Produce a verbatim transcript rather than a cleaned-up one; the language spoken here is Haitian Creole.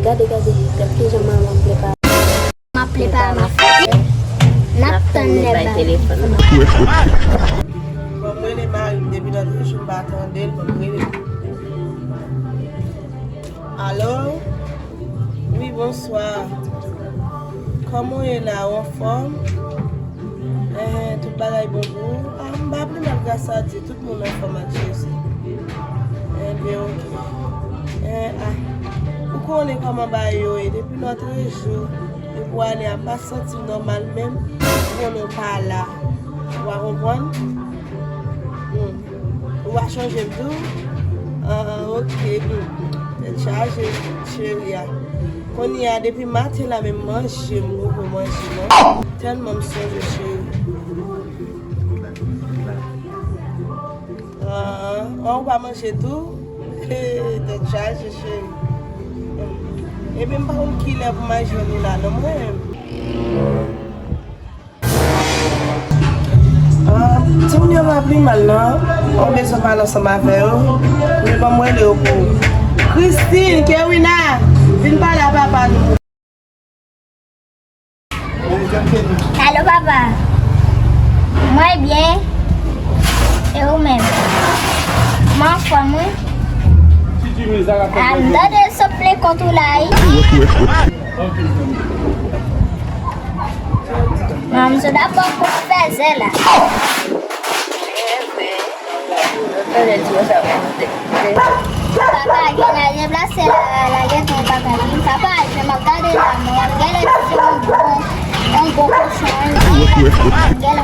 Gade, gade, gade kijan manman ap prepare. M ap prepare manje. N ap tann lè bay telefòn. Bon, m rele mari m depi lòt jou, m pa tande l, bon, m rele l. Alo? Wi, bonswa. Kòman w ye la? Ou anfòm? Enhen, tout bagay bon pou ou? Ah, m pa pi mal, gras a Dye, tout moun anfòm ak Jezi. Enben, oke. Enhen, ah. Ou konnen kòman bagay yo ye, depi lòt jou, depi w ale a, m pa santi m nòmal menm, ou konnen w pa la. Ou pa konprann? Hmm. Ou pa chonje m tou? Ah, oke, hmm. Tèt chaje, cheri a. Kounye a, depi maten la, menm manje m poko manje non. Tèlman m sonje cheri. Ah, ah, ou pa manje tou? Hey, tèt chaje, cheri. Ebyen, m pa konn kilè pou manje nou la, non, mwen. Ah, timoun yo pa pi mal, non. Mwen bezwen pale ansanm avè yo. Men ban mwen rele yo pou ou. Christine, Kerwina, vin pale a papa nou. Alo, papa. Mwen byen. E ou menm? Mwen anfòm, wi. A, m tande sot lekòl ou la, wi. Manman, m sot ap pran kou fèzè la. Papa, gen la deplase la, la gen tan papa vin. Papa, jan m ap gade la, mwen ap gade si se yon bon, yon bon kochon, wi. Gen la